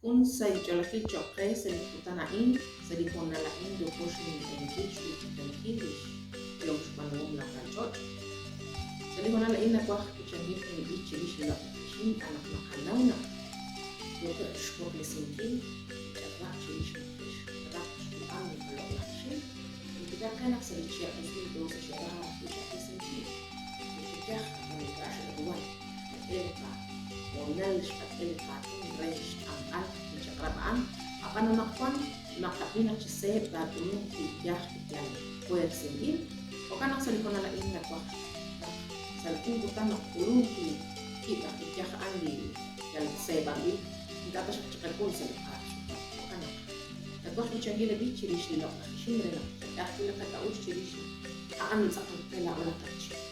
Jun sahil ch'oolejil cho'q qe sa' li kutan a'in, sa' li hoonal a'in yooko xninq'ehinkil xb'ichankil li xyehom xb'aanuhom laj ralch'och'. Sa' li hoonal a'in nawaj xb'ichankil jun li b'ich chirix li loq'laj ixim xb'aan naq naqanaw naq yookeb' xwaklesinkil li ch'atraq chirix naq te'xraq xyu'am li qaloq'laj ixim. Jultikaq qe naq sa' li chihab' 2012 xe'raj ajwi' xwaklesinkil li qiyaj ab'an ink'a' xe'ruhan. Xqak'e li qahoonal, xqak'e li qaatin re xk'amb'al li chaq'rab' a'an, ab'an anaqwan naqab'i naq chi seeb' taak'ulunq li iyaj li yal puersinb'il, jo'kan naq sa' li hoonal a'in nawaj naq sa' jun kutan naq tk'ulunq li kiib' aj iyaj a'an li yal seeb'anb'il, ink'a' taxaq chiqak'ul sa' li qasutam. Jo'kan naq nawaj xb'ichankil li b'ich chirix li loq'laj ixim re naq tqak'e ajwi' li qak'a'uxl chirix naq a'an li tz'aqal qe laa'o laj q'eqchi'.